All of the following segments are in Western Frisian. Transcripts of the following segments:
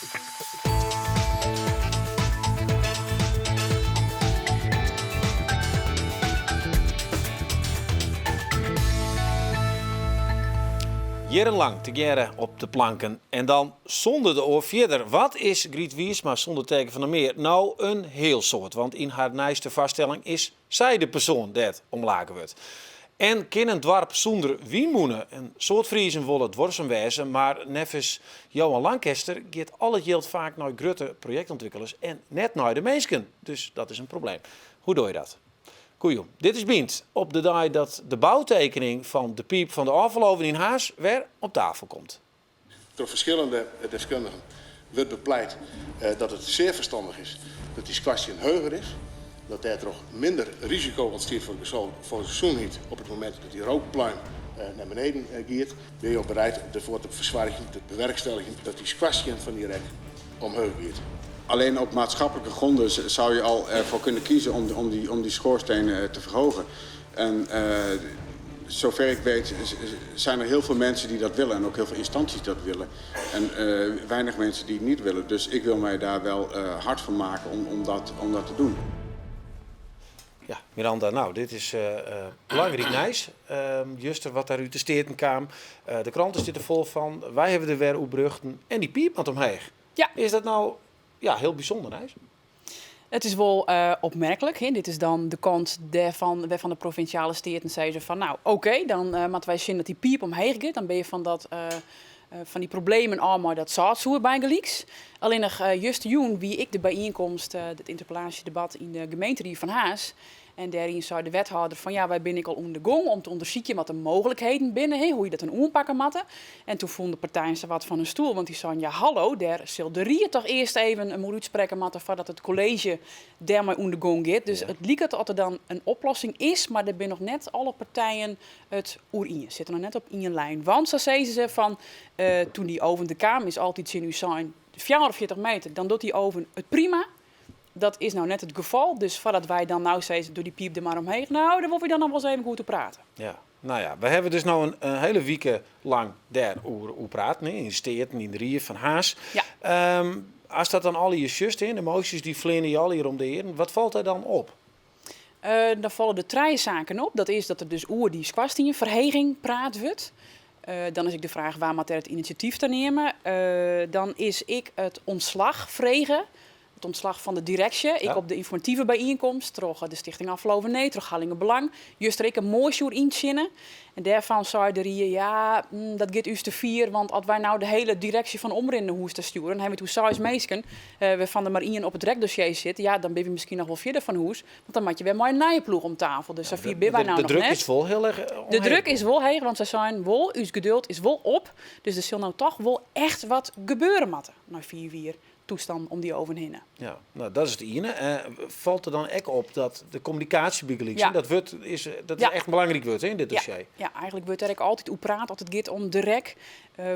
Jierrenlang tegearre op de planken en dan sûnder de oar fierder. Wat is Griet Wiersma sûnder Teake van der Meer? No, in hiel soad, want yn har nijste foarstelling is sy de persoan dêr't om lake wurdt. En kin in doarp sûnder wynmûne? In soad Friezen wolle duorsum wêze, mar neffens Johan Lankester giet al it jild faak nei grutte projektûntwikkelers en net nei de minsken. Dus dat is in probleem. Hoe doe je dat? Goejûn, dit is Bynt op de dei dat de boutekening fan de piip fan de ôffaloven yn Harns wer op tafel komt. Troch ferskillende deskundigen wurdt bepleit dat it sear ferstannich is dat dy skoarstien heger is, dat dêrtroch minder risiko ûntstiet foar de sûnheid op it momint dat dy rookpluim nei beneden giet. Binne jo bereid derfoar te fersoargjen, te bewerkstelligjen dat dy skoarstien fan dy rek omheech giet? Alleen op maatschappelijke gronden zou je al ervoor kunnen kiezen om die schoorsteen te verhogen. En zover ik weet zijn er heel veel mensen die dat willen en ook heel veel instanties dat willen. En weinig mensen die het niet willen. Dus ik wil mij daar wel hard voor maken om dat te doen. Ja, Miranda, nou, dit is belangryk nijs. Juster wat der út de Steaten kaam. De kranten sitte der fol fan. Wy hawwe der wer oer berjochten. En dy piip moat omheech. Ja. Is dat no, ja, hiel bysûnder nijs? It is wol opmerklik. Hè. Dit is dan de kant dêrfan, wêrfan de provinsjale steaten sizze fan nou oké, dan moatte wy sjen dat dy piip omheech giet. Dan binne je fan dy problemen ôf mei dat sâltsoer bygelyks. Allinnich justerjûn wie ek de byienkomst, it ynterpellaasjedebat yn de gemeenterie fan Harns. En dêryn sei de wethâlder fan ja, wy binne ek al oan de gong om te ûndersykjen wat de mooglikheden binne, hè, hoe je dat dan oanpakke moatte. En toen foelen de partijen sawat fan hun stoel, want dy seinen ja hallo, dêr sil de ried toch earst even him oer útsprekke moatte foardat it kolleezje dêrmei oan de gong giet. Dus it liket oft der dan in oplossing is, mar dêr binne noch net alle partijen it oer iens, sitte noch net op ien lijn. Want, sa sizze se, fan toen dy oven der kaam is altyd tsjin ús sein, 44 meter, dan docht dy oven it prima. Dat is no net it gefal, dus foardat wy dan no sizze, doe dy piip der mar omheech, no, dêr wolle wy dan noch wolris even goed oer prate. Ja, no ja, we hawwe dus no in hiele wike lang dêr oer praten, yn de Steaten, yn de Rie fan Harns. Ja. Ast dat dan allegear sjochst, de moasjes dy fleane je allegear om de earen, wat falt dêr dan op? Dan falle der trije saken op. Dat is dat der dus oer dy skoarstienferheging praat wurdt. Dan is ek de fraach wa moat dêr it inisjatyf ta nimme. Dan is ek it ûntslach frege. It ûntslach fan de direksje, ek op de ynformative byienkomst troch de Stichting Afvaloven Nee, troch Harlinger Belang. Juster ek in moasje oer yntsjinne. En dêrfan sei de rie, ja, dat giet ús te fier, want as wy no de hiele direksje fan Omrin nei hûs ta stjoere, dan hawwe we it oer seis minsken, wêrfan der mar ien op it rekdossier sit, ja, dan binne we miskien noch wol fierder fan hûs, want dan moatte je wer mei in nije ploech om tafel. Dus safier binne wy no De noch druk net. is wol hiel erch De omheech. druk is wol heech, want sy seinen wol, ús geduld is wol op, dus der sil no toch wol echt wat gebeure moatte nei 5 jier toestand om dy oven hinne. Ja, no, dat is it iene. Falt der dan ek op dat de kommunikaasje bygelyks, dat wurd is, dat is echt in belangryk wurd, hè, yn dit dossier. Ja, eigentlik wurdt dêr ek altyd oer praat as it giet om de rek.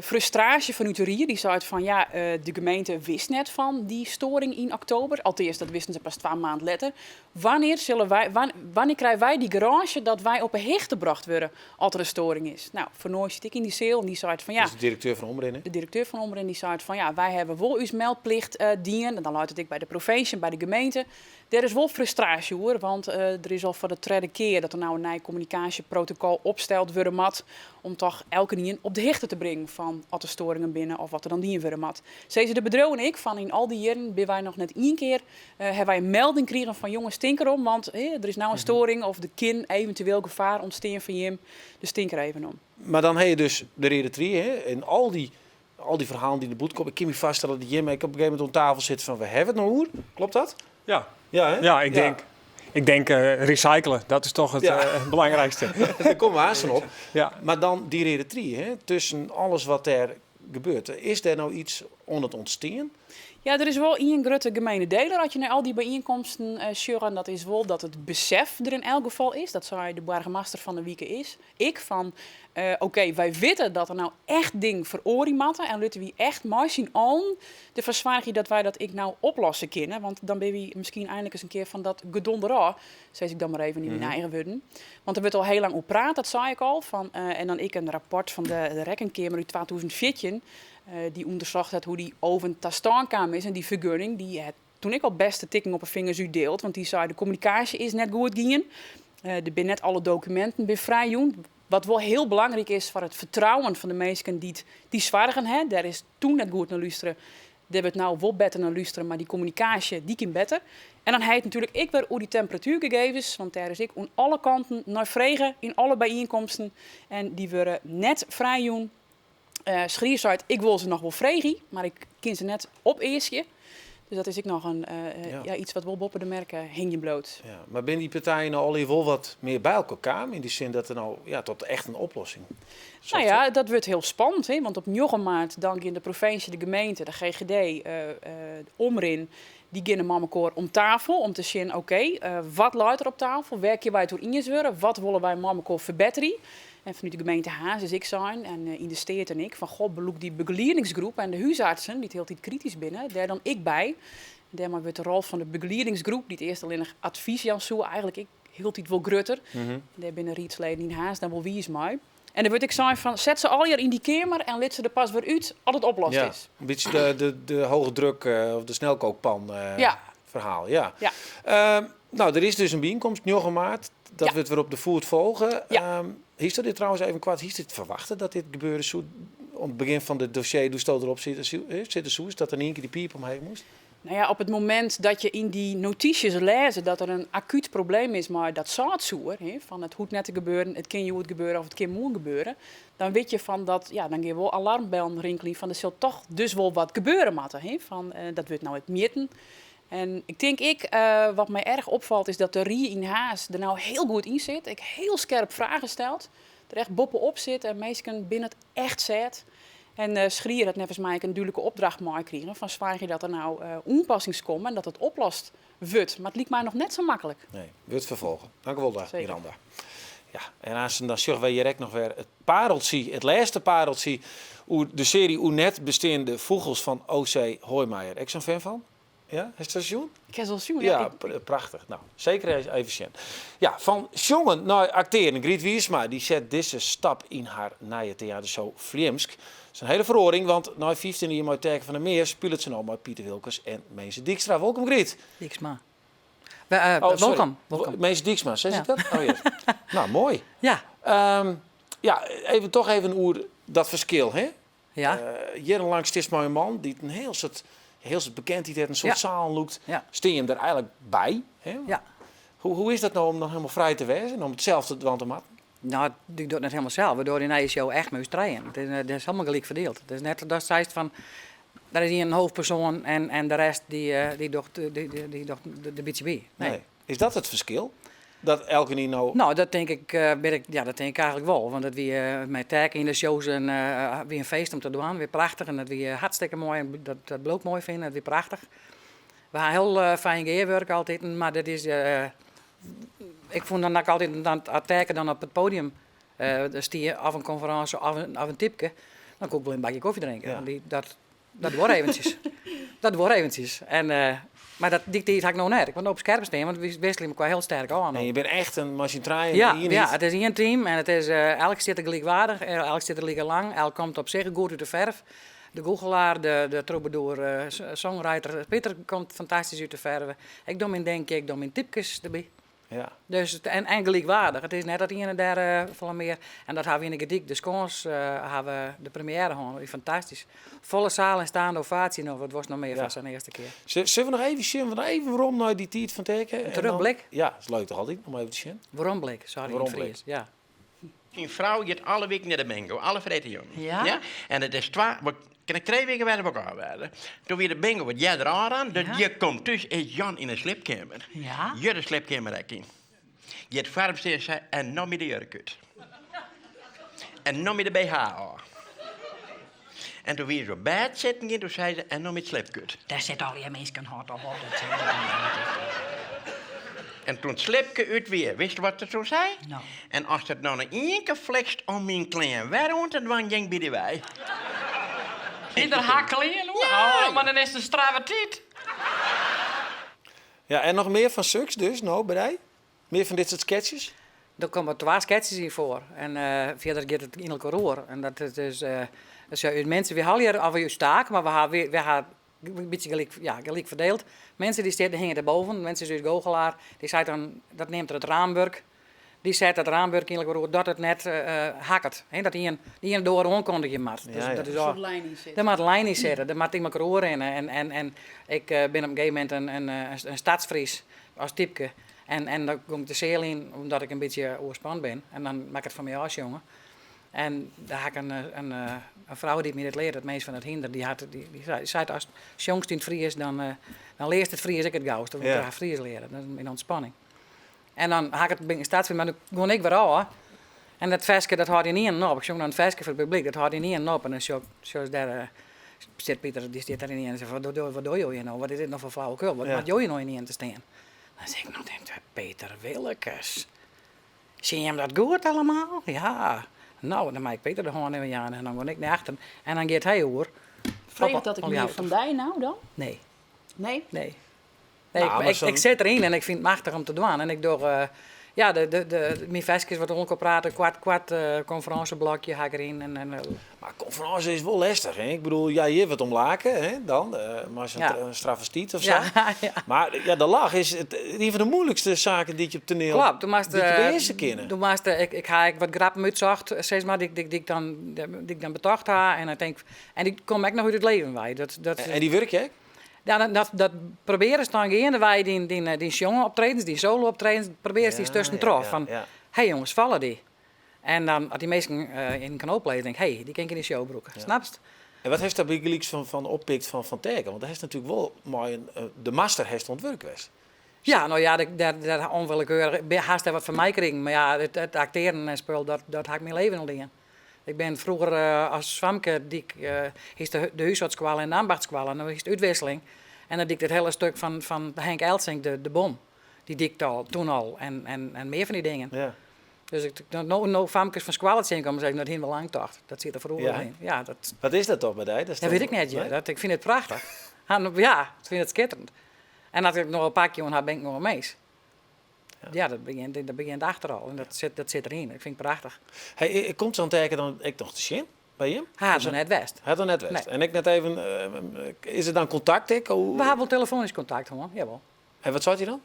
Frustraasje fanút de rie, dy seit fan ja, de gemeente wist net fan dy storing yn oktober. Alteast, dat wisten se pas 2 maand letter. Wannear sille wy, wannear krije wy dy garânsje dat wy op 'e hichte brocht wurde as der in storing is? No, Vernooij sit ek yn dy seal en dy seit fan ja. Dat is de direkteur fan Omrin, hè? De direkteur fan Omrin dy seit fan ja, wy hawwe wol ús meldplicht dien. En dan leit it ek by de provinsje en by de gemeente. Dêr is wol frustraasje oer, want der is al foar de tredde kear dat der no in nij kommunikaasjeprotokol opsteld wurde moat om toch elkenien op de hichte te bringen fan oft der storingen binne of wat der dan dien wurde moat. Sizze de bedriuwen ek fan yn al dy jierren binne wy noch net ien kear hawwe wy in melding krigen fan jonges tink erom, want der is no in storing of der kin eventueel gefaar ûntstean foar jim, dus tink der even om. Mar dan ha je dus de reade trie, hè, en al dy ferhalen dy't nei bûten komme. Ik kin my foarstelle dat jim ek op in gegeven momint oan tafel sitte fan we hawwe it no oer. Klopt dat? Ja. Ja, hè? Ja, ik denk, ik denk recyclen, dat is toch het belangrijkste. Dêr komme we aansten op. Ja. Mar dan dy reade trie, hè, tusken alles wat dêr gebeurt. Is dêr no yts oan it ûntstean? Ja, der is wol ien grutte gemene deler as je nei al dy byienkomsten sjogge. En dat is wol dat it besef der yn elk gefal is. Dat sei de boargemaster fan 'e wike is ek fan, oké, wy witte dat der no echt dingen feroarje moatte en litte wy echt mei syn allen derfoar soargje dat wy dat ek no oplosse kinne. Want dan binne wy miskien einlik ris in kear fan dat gedonder ôf, sis ik dan mar even yn myn eigen wurden. Want der wurdt al hiel lang oer praat, dat sei ik al. Fan, en dan ek in rapport fan de Rekkenkeamer út 2014. Dy ûndersocht hat hoe't dy oven ta stân kaam is en dy fergunning dy hat toen ek al bêste tikken op 'e fingers útdield, want dy sei de kommunikaasje is net goed gien, der binne net alle dokuminten bin frijjûn. Wat wol hiel belangryk is foar it fertrouwen fan de minsken dy't dy soargen ha, dêr is toen net goed nei lústere, dêr wurdt no wol better nei lústere, mar dy kommunikaasje dy kin better. En dan ha je it natuerlik ek wer oer dy temperatuergegevens, want dêr is ek oan alle kanten nei frege yn alle byienkomsten en dy wurde net frijjûn. Schrier seit, ik wol se noch wol freegje, mar ik kin se net opeaskje. Dus dat is ek noch in, ja. iets wat wol boppe de merk hingjen bliuwt. Ja, mar binne dy partijen no allegear wol wat mear by elkoar kaam? Yn dy sin dat der no ja, tot echt in oplossing Nou ja, dat wurdt hiel spannend, hè? Want op njoggen maart dan gean de provinsje, de gemeente, de GGD, Omrin, dy geane mei mekoar om tafel om te sjen, oké, wat leit der op tafel, wêr kinne wy it oer iens wurde, wat wolle wy mei mekoar ferbetterje? En fanút de gemeente Harns is ek sein, en yn de Steaten ek, fan goh, belûk dy begeliedingsgroep en de húsartsen, dy't hieltyd kritysk binne, dêr dan ek by. En dêrmei wurdt de rol fan de begeliedingsgroep, dy't earst allinnich advys jaan soe, eigentlik ek hieltyd wol grutter. Dêr binne riedsleden yn Harns dan wol wiis mei. En der wurdt ek sein fan set se allegear yn dy keamer en lit se der pas wer út as it oplost Ja, is. in bytsje de hoge druk of de snelkookpan ferhaal. Ja. Ja. No, der is dus in byienkomst, njoggen maart. Dat wurdt wer op de foet folge. Ja. Hiest dit trouwens even koart, hiest dit ferwachte dat dit gebeure soe? Oan it begjin fan dit dossier, doe'tsto derop sitte soest, dat der in ien kear dy piip omheech moast? Nou ja, op it momint dat je yn dy notysjes lêze dat der in akút probleem is mei dat sâltsoer, hè, fan it hoecht net te gebeuren, it kin hjoed gebeure of it kin moarn gebeure, dan wit je fan dat, ja, dan gean wol alarmbellen rinkeljen fan der sil toch dus wol wat gebeure moatte. Hè, fan dat wurdt no ek mjitten. En ik tink ek, wat my erch opfalt, is dat de rie yn Harns der no hiel goed yn sit. Ek hiel skerp fragen stelt, der echt boppe-op sit en minsken binne it echt sêd. En Schrier hat neffens my ek in dúdlike opdracht meikrigen fan soargje dat der no oanpassings komme en dat it oplost wurdt. Mar it liket my noch net sa maklik. Nee, wurdt ferfolge. Dankewol daar, Zeker. Miranda. Ja, en aansten dan sjogge wy hjir ek noch wer it pareltsje, it lêste pareltsje oer de searje oer net besteande fûgels fan O.C. Hooymeijer. Ek sa'n fan fan? Ja, hast dat sjoen? Ik ha se al sjoen, ja. Ja, prachtich. No, seker even sjen. Ja, fan sjongen nei aktearen. Griet Wiersma dy set dizze stap yn har nije teatershow Fljimsk. Dat is in hiele feroaring, want nei 15 jier mei Teake van der Meer spilet se no mei Piter Wilkens en Mense Dykstra. Wolkom Griet. Dijksma. Oh, sorry. Wolkom. Wolkom. Mense Dijksma, sis Ja. ik dat? Oh, ja. Nou, moai. Ja. Ja, even, toch even oer dat ferskil, hè? Ja. Jierrenlang stiest mei in man dy't in hiel soad, hiel soad bekendheid hat, in soad Ja. zalen lûkt. Ja. Stean je him der eigentlik by? Hè? Ja. Hoe is dat no om dan hielendal frij te wêzen, om it sels te dwaan te moatten? No, ik doch it net hielendal sels. We dogge dy nije show echt mei ús trijen. It is hielendal gelyk ferdield. It is net dat seist fan, der is ien hoofdpersoan en de rest dy docht dy docht der bytsje by. Nee. Nee. Is dat it ferskil? Dat elkenien no. No, dat tink ik, ik, ja, dat tink ik eigentlik wol. Want it wie mei Teake yn de shows in, wie in feest om te dwaan. Wie prachtich en dat wie hartstikke moai. En dat, dat bliuw ik moai finen. Dat wie prachtich. We ha hiel fijn gearwurke altyd, mar dat is, ik fûn dan ek altyd dat as Teake dan op it podium stie, of in konferâns of in typke, dan koe ik wol in bakje kofje drinke. Ja. Want dy, dat, Dat duorre eventsjes. Dat duorre eventsjes. En, mar dat, dy tiid ha ik no net. Ik moat no op skerp stean, want wy wisselje mekoar hiel sterk ôf. En je binne echt in mei syn trijen Ja, ien ja, it is ien team en it is, elk stiet der gelykwaardich, elk stiet der like lang, elk komt op sich goed út de ferf. De gûchelaar, de troubadour, songwriter Piter komt fantastysk út de ferve. Ik doch myn dinkje, ik doch myn typkes derby. Ja. Dus, en gelykwaardich. It is net dat iene dêr folle mear. En dat ha we yn de Gordyk, de Skâns, ha we de première hân. Dat wie fantastysk. Folle saal en staande ovatie. No, wat wolst noch mear fan sa'n earste kear? Sille we noch even sjen, we even werom nei dy tiid fan Teake? In terugblik? Ja, is leuk toch altyd om even te sjen. Weromblik, sorry, yn it Frysk. Ja. Myn frou giet alle wiken nei de bingo, alle freedtejûn. Ja? En it is twa, kin ek trije wiken wer op elkoar wêze. Doe wie de bingo wat earder ôfrûn, dus je komt thús, is Jan yn 'e sliepkeamer. Ja? Hjir de sliepkeamer ek yn. Giet foar him stean en sei, en no my de jurk út. En no my de BH ôf. En doe wie se op bêd sitten gien, doe sei se, en no my it slipke út. Dêr sit allegear minsken hâld toch op, dat sizze se. En toen it slipke út wie, witst wat se toen sei? No. En ast it no noch ien kear flikst om myn klean wer oan te dwaan, gean ik by dy wei. Is der har klean oan? Ja. Oh, mar dan is it in strawetit. Ja, en noch mear fan soks dus no by dy? Mear fan dit soart sketches? Der komme twa sketches yn foar en fierder giet it yn elkoar oer. En dat is dus. Dus ja, ús mensen, wy ha allegear of ús taak, mar we ha, we ha in bytsje gelyk, ja, gelyk ferdield. Mensen die sitte, hingje derboven, mensen is ús goochelaar, dy seit dan, dat neamt er it raamwurk. Dy set dat raamwurk ynlik wer oer dat it net hakket. Hè, dat ien de iene doar oankondigje moat. Dus dat is Der moat lijn yn sitte. Der moat lijn yn sitte, der moat yn elkoar oerrinne. En, en, en ik bin op in gegeven momint in, in stadsfries as typke. En, en dan kom ik de seal yn, omdat ik in bytsje oerspand bin. En dan moat ik it fan my ôfsjonge. En dêr ha ik in, in, in frou dy't my dit leart, it mins fan it hynder, dy hat, dy, dy seit ast sjongst yn it Fries, dan, dan learst it Fries ek it gauste. Want ik graach Fries leare, dat is myn ûntspanning. En dan ha ik it, bin ik in stadsfries, mar dan gean ik wer ôf. En dat ferske, dat hâldt ynienen op. Ik sjong dan it ferske foar it publyk, dat hâldt ynienen op. En dan sjoch sjochst dêr, sit Pieter, dy stiet dêr ynienen en seit fan, wat wat dogge jo hjir no? Wat is dit no foar flauwekul? Wat moat jo hjir no ynienen te stean? Dan sis ik, no, Peter Willekes. Sjen jim dat goed allemaal? Ja. No, dan mei ik Peter de hân even jaan en dan gean ik nei achteren. En dan giet hy oer. Freget dat ek mear fan dy no dan? Nee. Nee? Nee. Nee, Nou, ik, ik, ik sit deryn en ik fyn it machtich om te dwaan. En ik doch, uh, ja, de, de, de, myn ferskes wat oan elkoar prate, koart, koart uh, konferansjeblokje ha ik deryn. En, en, maar konferânsje is wol lestich, hè? Ik bedoel, ja, hjir wurdt om lake, hè, dan, mei sa'n Ja. travestiet of sa. Ja, ja. Mar ja, de lach is it, ien fan de moeilikste saken dy't je op toneel Klopt, do moatst, dy't je behearse kinne. Do moatst, ik, ik ha ek wat grappen útsocht, sis mar, dy't dy't, dy't ik dan, dy't ik dan betocht ha. En dan tink, en dy komme ek noch út it leven wei. Dat, dat, En dy wurkje ek? Ja, dat, dat, dat probearest dan geandewei dyn, dyn, dyn sjongoptredens, dyn solo-optredens, probearest dy tuskentroch. Fan, hé jonges, falle dy? En dan, as dy minsken yn in knoop lizze, tink ik, hé, dy kin ik yn de show brûke. Snapst? En wat hast dêr bygelyks fan oppikt fan Teake? Want hast natuerlik wol mei in, de master hast oan it wurk west. Ja, no ja, dêr, dêr onwillekeurig hast dêr wat fan meikrigen. Mar ja, it, it aktearen en spul, dat, dat ha ik myn leven al dien. Ik bin froeger as famke, die ik, hiest de, de húshâldskoalle en de ambachtskoalle, en dan hiest útwisseling. En dan die ik dit hiele stuk fan, fan Henk Elsink, de, de bom. Dy die ik al, toen al. En, en, en mear fan dy dingen. Ja. Dus ik, no, no famkes fan skoalle tsjinkomme, sis ik, dat hiene we lang tocht. Dat siet der froeger Ja. yn. Ja, dat, Wat is dat toch by dy? Dat is dat toch- wit ik net, ja. Nee? Dat, ik fyn it prachtich. Ja, ik fyn it skitterend. En as ik noch in pakje oan ha, bin ik noch in mins. Ja, dat begjint, dat begjint achter al. En dat sit, dat sit deryn. Ik fyn it prachtich. Hey, komt sa'n Teake dan ek noch te sjen by jim? Hy hat noch net west. Hat er net west. Nee. En ek net even, is der dan kontakt ek? Hoe- We ha wol telefoanysk kontakt hân, jawol. En wat seit hy dan?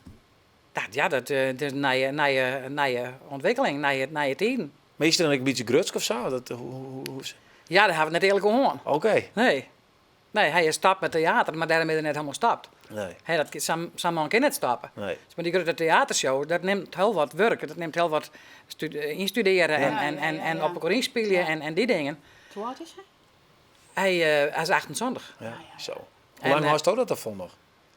Dat, ja, dat, dat is in nije, nije, nije ûntwikkeling, nije, nije tiden. Mar is er dan ek in bytsje grutsk of sa? Dat, hoe, hoe, hoe, Ja, dêr ha we it net earlik oer hân. Oké. Nee. Nee, hy is stapt met teater, mar dêrom is er net hielendal stapt. Nee. Hè, dat, sa'n sa'n man kin net stappe. Nee. Dus mar dy grutte teatershow, dat nimt hiel wat wurk. Dat nimt hiel wat ynstudearje en, en, en, en op elkoar ynspylje en, en dy dingen. Hoe âld is hy? Hy, hy is 78. Ja, zo. Hoe En, lang hâldst dat derfan noch?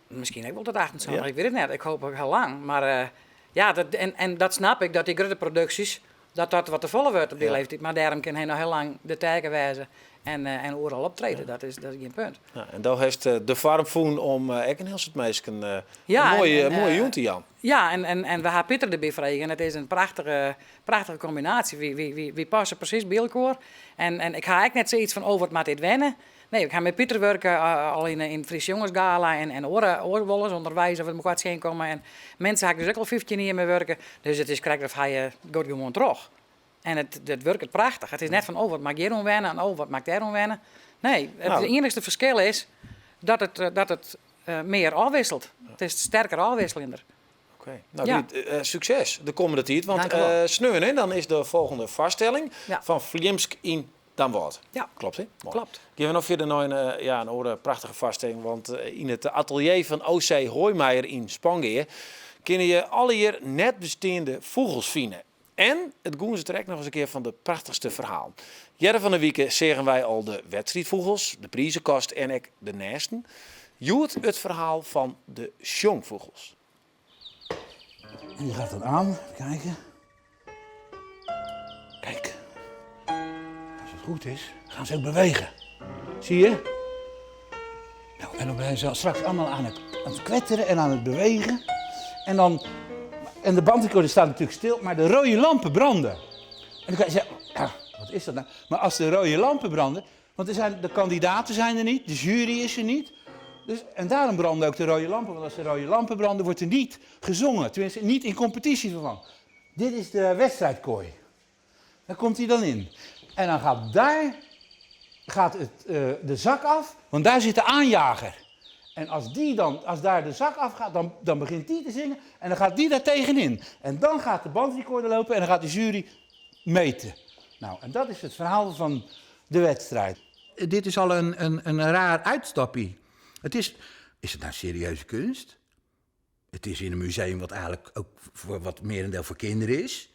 Miskien ek wol tot 78, Ja. ik wit it net. Ik hoop ek hiel lang. Mar eh, ja, dat, en, en dat snap ik, dat dy grutte produksjes, dat dat wat te folle wurdt op dy Ja. leeftiid. Mar dêrom kin hy noch hiel lang de Teake wêze en, eh, en oeral optrede. Dat is gjin punt. Ja, en do hast de foarm fûn om ek in hiel soad minsken Ja, in moaie, en, en, moaie jûn te jaan. Ja, en, en, en we ha Pieter derby frege en it is in prachtige, prachtige kombinaasje. Wy, wy, wy, wy passe presys by elkoar. En, en ik ha ek net sayts fan, oh, wat moat dit wenne. Nee, ik ha mei Pieter wurke al yn yn Fries Jongersgala en, en oare, oare wolris ûnderweis of we mekoar tsjinkomme. En mensen ha ik dus ek al 15 jier mei wurke. Dus it is krekt of hy giet gewoan troch. En it, it wurket prachtich. It is net fan, oh, wat moat ik hjir oan wenne en oh, wat moat ik dêr oan wenne. Nee, it Nou. iennichste ferskil is dat it, dat it mear ôfwisselt. It is sterker ôfwisseljender. Oké. Nou, Ja. Griet, sukses de kommende tiid. Want Dank u wel. sneon hè, dan is de folgjende foarstelling Ja. fan Fljimsk yn Damwâld. Ja. Klopt, hè? Moai. Klopt. Gean we noch fierder nei in, ja, in oare prachtige foarstelling. Want yn it atelier fan OC Hooijmeijer yn Spangea kinne je allegear net besteande fûgels fine. En it gûnzet der ek noch ris in kear fan de prachtichste ferhalen. Earder fan 'e wike seagen wy al de wedstriidfûgels, de prizekast en ek de nêsten. Hjoed it ferhaal fan de sjongfûgels. En die gaat dan aan, even kijken. Kijk, als het goed is, gaan ze ook bewegen. Zie je? Nou, en dan zijn ze straks allemaal aan het, aan het kwetteren en aan het bewegen. En, dan, en de bandrecorder staat natuurlijk stil, maar de rode lampen branden. En dan kan je zeggen, ja, wat is dat nou? Maar als de rode lampen branden, want er zijn, de kandidaten zijn er niet, de jury is er niet. Dus, en daarom branden ook de rode lampen, want als de rode lampen branden, wordt er niet gezongen. Tenminste, niet in competitieverband. Dit is de wedstrijdkooi. Daar komt hij dan in. En dan gaat daar. gaat het, de zak af, want daar zit de aanjager. En als, die dan, als daar de zak af gaat, dan, dan begint die te zingen en dan gaat die daar tegenin. En dan gaat de bandrecorder lopen en dan gaat de jury meten. Nou, en dat is het verhaal van de wedstrijd. Dit is al een raar uitstapje. Is het nou serieuze kunst? Het is in een museum wat eigenlijk ook voor wat merendeel voor kinderen is.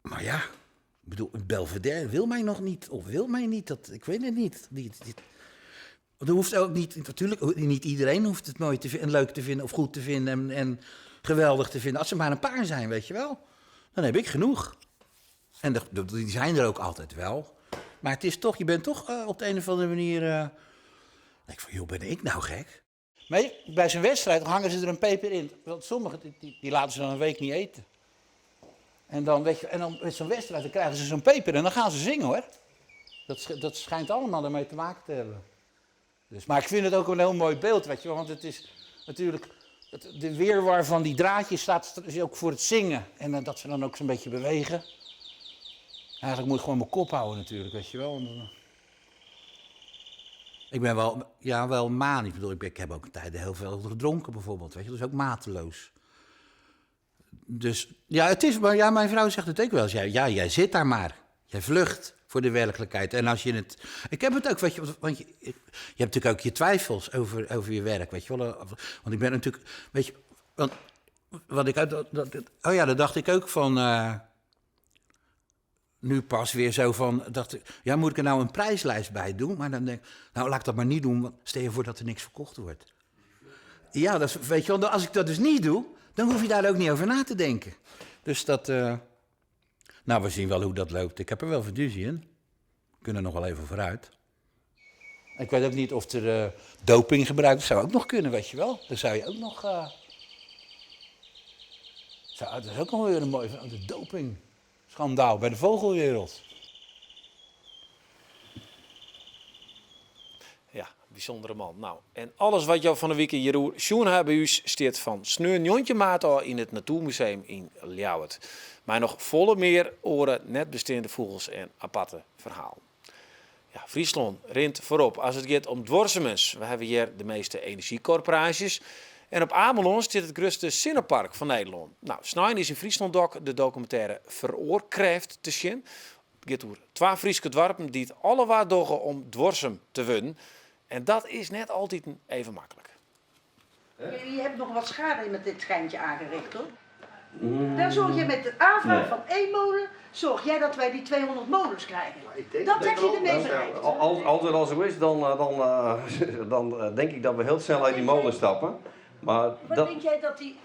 Maar ja, ik bedoel, Belvedere wil mij nog niet of wil mij niet. Dat, ik weet het niet. Er hoeft ook niet, natuurlijk, niet iedereen hoeft het mooi te en leuk te vinden of goed te vinden en geweldig te vinden. Als er maar een paar zijn, weet je wel, dan heb ik genoeg. En die zijn er ook altijd wel. Maar het is toch, je bent toch op de een of andere manier... denk ik van, joh, ben ik nou gek? Maar bij zo'n wedstrijd hangen ze er een peper in. Want sommigen die laten ze dan een week niet eten. En dan, weet je, en dan met zo'n wedstrijd dan krijgen ze zo'n peper en dan gaan ze zingen, hoor. Dat schijnt allemaal ermee te maken te hebben. Dus, maar ik vind het ook een heel mooi beeld, weet je wel. Want het is natuurlijk... De weerwar van die draadjes staat is ook voor het zingen. En dat ze dan ook zo'n beetje bewegen. Eigenlijk moet ik gewoon mijn kop houden natuurlijk, weet je wel. Ik ben wel, ja, wel manisch. Ik bedoel, ik heb ook een tijd heel veel gedronken bijvoorbeeld, weet je. Dat is ook mateloos. Dus, ja, het is, maar ja, mijn vrouw zegt het ook wel eens. Ja, jij zit daar maar. Jij vlucht voor de werkelijkheid. En als je het... Ik heb het ook, weet je, want je hebt natuurlijk ook je twijfels over je werk, weet je wel. Want ik ben natuurlijk, weet je, want wat ik uit, dat, oh ja, dat dacht ik ook van... nu pas weer zo van, dacht ik, ja, moet ik er nou een prijslijst bij doen? Maar dan denk ik, nou, laat ik dat maar niet doen, want stel je voor dat er niks verkocht wordt. Ja, dat is, weet je wel, als ik dat dus niet doe, dan hoef je daar ook niet over na te denken. Dus dat, nou, we zien wel hoe dat loopt. Ik heb er wel fiducie in. We kunnen nog wel even vooruit. Ik weet ook niet of er doping gebruikt wordt. Zou ook nog kunnen, weet je wel. Dan zou je ook nog... dat is ook nog weer een mooie... De doping. Schandaal bij de vogelwereld. Ja, bijzondere man. Nou, en alles wat jou van de week in Jeroen sjoen hebben u stiert van Sneur Jontje Maat al in het Natuurmuseum in Ljouwert. Maar nog volle meer oren net bestaande vogels en aparte verhaal. Ja, Friesland rint voorop als het gaat om duurzaamheid. We hebben hier de meeste energiecorporaties. En op Amelân zit het grootste zonnepark van Nederland. Nou, snein is in Friesland Doc de documentaire Veroorkrijft te zien. Het gaat over 2 Friese dorpen die het alle waar doggen om duurzaam te worden. En dat is net altijd even makkelijk. Je hebt nog wat schade met dit schijntje aangericht, hoor. Daar zorg je met de aanvraag Nee. van 1 molen, zorg jij dat wij die 200 molens krijgen. Ik denk Dat dat heb je wel. ermee bereikt. Als het al zo is, dan denk ik dat we heel snel uit die molen stappen. Maar Wat dat... denk jij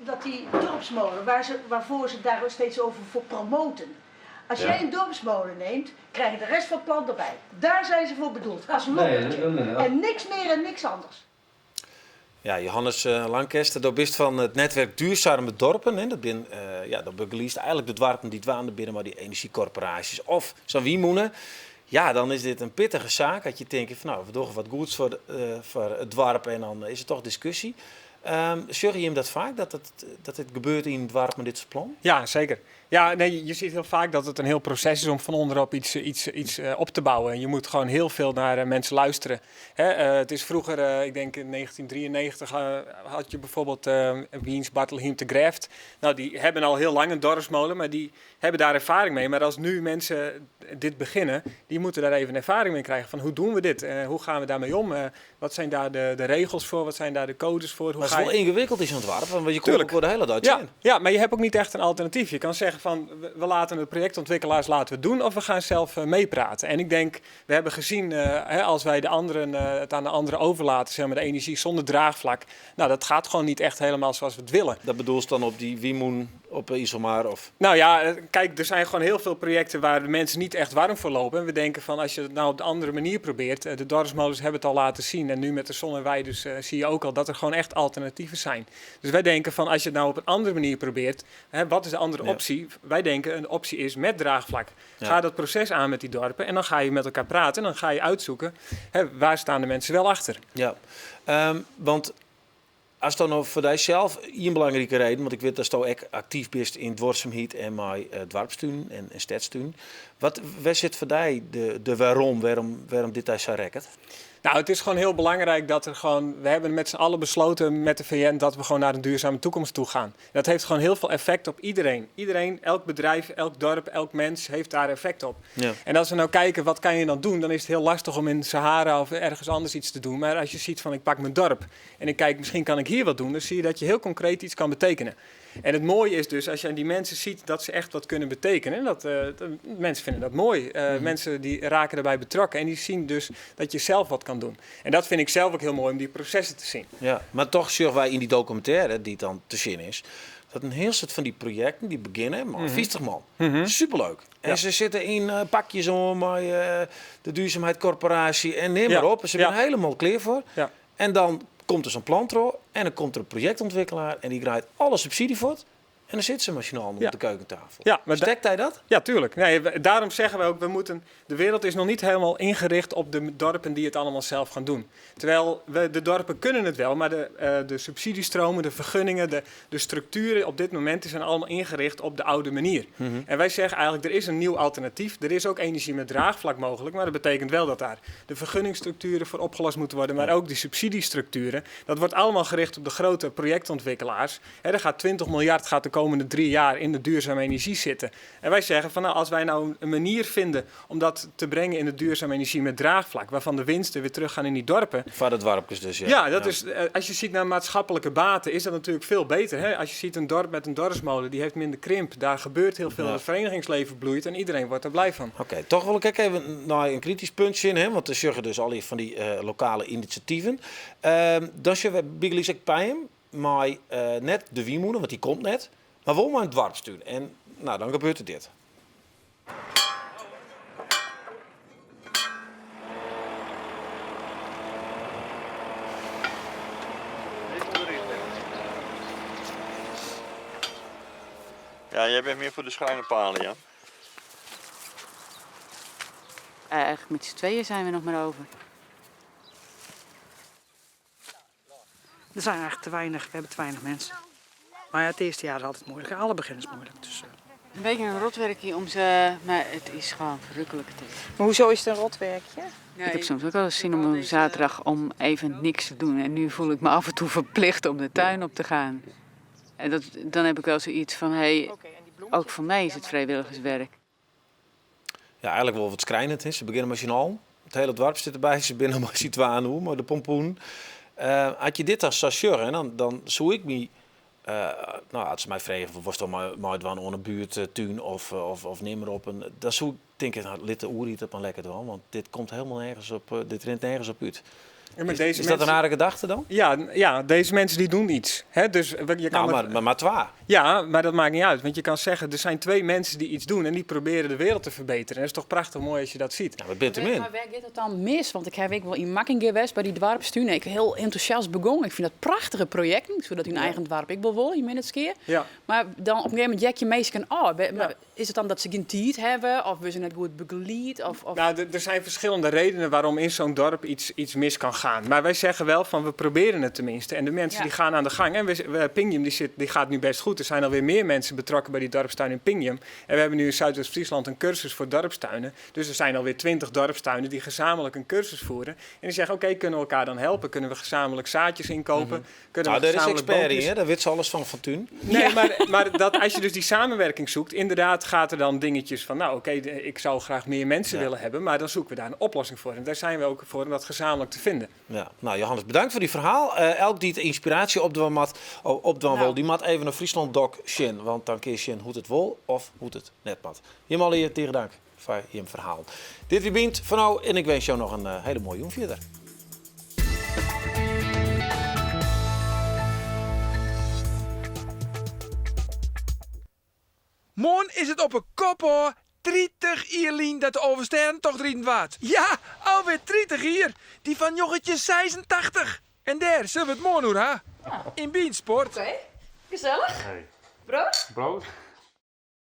dat die dorpsmolen, waarvoor ze daar steeds over voor promoten? Als jij een dorpsmolen neemt, krijg je de rest van het plan erbij. Daar zijn ze voor bedoeld, als lokkertje. Nee, nee, nee. En niks meer en niks anders. Ja, Johannes Lankester, dat bist van het netwerk Duurzame Dorpen. Hè. Dat bin, ja, dat begeleist eigenlijk de dorpen die dwaande binnen, maar die energiecorporaties of zo'n wiemoenen. Ja, dan is dit een pittige zaak. Dat je denkt van, nou, we doen wat goeds voor het dorp en dan is het toch discussie. Zeg je hem dat vaak, dat het gebeurt in het dorp met dit soort plan? Ja, zeker. Ja, nee, je ziet heel vaak dat het een heel proces is om van onderop iets op te bouwen. En je moet gewoon heel veel naar mensen luisteren. Hè, het is vroeger, ik denk in 1993, had je bijvoorbeeld Wiens Bartelheim te Graft. Nou, die hebben al heel lang een dorpsmolen, maar die hebben daar ervaring mee. Maar als nu mensen dit beginnen, die moeten daar even ervaring mee krijgen. Van hoe doen we dit? Hoe gaan we daarmee om? Wat zijn daar de regels voor? Wat zijn daar de codes voor? Hoe Maar het ga is wel je ingewikkeld in zo'n dorp, want je komt Tuurlijk. ook voor de hele tijd Ja, in. ja, maar je hebt ook niet echt een alternatief. Je kan zeggen van, we laten de projectontwikkelaars laten we doen of we gaan zelf meepraten. En ik denk, we hebben gezien, hè, als wij de anderen, het aan de anderen overlaten, zeg maar, de energie zonder draagvlak, nou, dat gaat gewoon niet echt helemaal zoals we het willen. Dat bedoel je dan op die Wiemoen, op Iselmar of? Nou ja, kijk, er zijn gewoon heel veel projecten waar de mensen niet echt warm voor lopen. En we denken van, als je het nou op de andere manier probeert, de dorpsmolens hebben het al laten zien. En nu met de zon en wij dus zie je ook al dat er gewoon echt alternatieven zijn. Dus wij denken van, als je het nou op een andere manier probeert, hè, wat is de andere optie? Wij denken een optie is met draagvlak. Ga dat proces aan met die dorpen en dan ga je met elkaar praten en dan ga je uitzoeken, hè, waar staan de mensen wel achter. Ja, want Asto no foar dysels ien belangrike reden, want ik wit datsto ek aktyf bist yn duorsumheid en mei doarpstunen en stedstunen. Wat, wêr sit foar dy de wêrom, wêrom dit dy sa rekket? Nou, het is gewoon heel belangrijk dat er gewoon. We hebben met z'n allen besloten met de VN dat we gewoon naar een duurzame toekomst toe gaan. Dat heeft gewoon heel veel effect op iedereen. Iedereen, elk bedrijf, elk dorp, elk mens heeft daar effect op. Ja. En als we nou kijken, wat kan je dan doen? Dan is het heel lastig om in Sahara of ergens anders iets te doen. Maar als je ziet van ik pak mijn dorp en ik kijk, misschien kan ik hier wat doen. Dan zie je dat je heel concreet iets kan betekenen. En het mooie is dus, als je aan die mensen ziet dat ze echt wat kunnen betekenen. Dat, mensen vinden dat mooi. Mensen die raken daarbij betrokken en die zien dus dat je zelf wat kan doen. En dat vind ik zelf ook heel mooi om die processen te zien. Ja, maar toch zien wij in die documentaire, die dan te zien is, dat een heel soort van die projecten die beginnen, maar 50 man. Superleuk. En ze zitten in pakjes om met de duurzaamheidscorporatie en neem maar op. Ze zijn helemaal klaar voor. En dan komt er zo'n plan terug en dan komt er een projectontwikkelaar en die krijgt alle subsidie voor. En dan zit ze machinaal op de keukentafel. Ja, maar Stekt hij dat? Ja, tuurlijk. Nee, daarom zeggen we ook, de wereld is nog niet helemaal ingericht op de dorpen die het allemaal zelf gaan doen. Terwijl de dorpen kunnen het wel, maar de subsidiestromen, de vergunningen, de structuren op dit moment die zijn allemaal ingericht op de oude manier. En wij zeggen eigenlijk, er is een nieuw alternatief. Er is ook energie met draagvlak mogelijk, maar dat betekent wel dat daar de vergunningsstructuren voor opgelost moeten worden, maar ook die subsidiestructuren. Dat wordt allemaal gericht op de grote projectontwikkelaars. Hè, er gaat 20 miljard gaat de komende 3 jaar in de duurzame energie zitten. En wij zeggen van, als wij nou een manier vinden om dat te brengen in de duurzame energie met draagvlak, waarvan de winsten weer teruggaan in die dorpen. Van het dorpjes dus, ja. Ja, dat is, als je ziet naar maatschappelijke baten, is dat natuurlijk veel beter. Hè? Als je ziet een dorp met een dorpsmolen, die heeft minder krimp, daar gebeurt heel veel, het verenigingsleven bloeit en iedereen wordt er blij van. Oké, toch wil ik even naar een kritisch puntje in, hè? Want er zeggen dus al die van die lokale initiatieven. Dan zullen we Biglis ook bij hem, maar net de wiemoeder, want die komt net. Maar wel maar een dwarpstuur. En dan gebeurt er dit. Ja, jij bent meer voor de schuine palen, ja? Eigenlijk met z'n tweeën zijn we nog maar over. Er zijn eigenlijk te weinig, we hebben te weinig mensen. Maar het eerste jaar is altijd moeilijk. Alle begin is moeilijk. Dus. Een beetje een rotwerkje om ze, maar het is gewoon verrukkelijk. Maar hoezo is het een rotwerkje? Nee. Ik heb soms ook wel eens zin om een zaterdag om even niks te doen. En nu voel ik me af en toe verplicht om de tuin op te gaan. En dan heb ik wel zoiets van, hé, ook voor mij is het vrijwilligerswerk. Ja, eigenlijk wel wat schrijnend, hè. Ze beginnen machinaal. Het hele dorp zit erbij. Ze binnen maar ziet waar hoe, maar de pompoen. Had je dit als chasseur, hè, dan zoek ik me. Had ze mij vragen, was toch maar het een buurt tuin of neem maar op. En dan zou ik denken, lid de oer op een lekker dwan, want dit komt helemaal nergens op, dit rent nergens op uit. Ja, maar Is deze dat een mensen rare gedachte dan? Ja, ja, deze mensen die doen iets. Hè? Dus je kan Nou, er maar twee. Ja, maar dat maakt niet uit. Want je kan zeggen, er zijn 2 mensen die iets doen en die proberen de wereld te verbeteren. En dat is toch prachtig mooi als je dat ziet. Ja, wat bent u min? Maar waar gaat het dan mis? Want ik heb ook wel in Makkinga geweest bij die dwarpstuin. Ik heel enthousiast begonnen. Ik vind dat prachtige projecten. Zodat hun eigen dwarp ik wil worden, je minst keer. Maar dan op een gegeven moment jack je meestal, oh, maar is het dan dat ze geen tijd hebben? Of we zijn net goed begeleid? Of... Er zijn verschillende redenen waarom in zo'n dorp iets mis kan gaan. Maar wij zeggen wel van, we proberen het tenminste. En de mensen die gaan aan de gang. En Pingjum die gaat nu best goed. Er zijn alweer meer mensen betrokken bij die dorpstuin in Pingjum. En we hebben nu in Zuidoost-Friesland een cursus voor dorpstuinen. Dus er zijn alweer 20 dorpstuinen die gezamenlijk een cursus voeren. En die zeggen, oké, kunnen we elkaar dan helpen? Kunnen we gezamenlijk zaadjes inkopen? Kunnen we Daar is gezamenlijk expert in, boompjes hè? Daar weet ze alles van, van Thun. Nee, maar dat, als je dus die samenwerking zoekt, inderdaad gaat er dan dingetjes van, nou oké, ik zou graag meer mensen willen hebben, maar dan zoeken we daar een oplossing voor. En daar zijn we ook voor om dat gezamenlijk te vinden. Ja. Johannes, bedankt voor die verhaal. Elk die het inspiratie op de mat, oh, op de wol, die mat even naar Friesland Doc Shin, want dan kies je hoe het wol of hoe het net mat. Jim al hier tegen dank voor je verhaal. Dit wie bient van nou en ik wens jou nog een hele mooie jong verder. Morgen is het op een kop hoor. 30 Ierlien dat de Overstern toch drieden waard. Ja, alweer 30 hier. Die van jochetje 86. En daar zullen we het morgen hoor, hè? In Beansport. Oké, gezellig. Hey. Brood? Brood.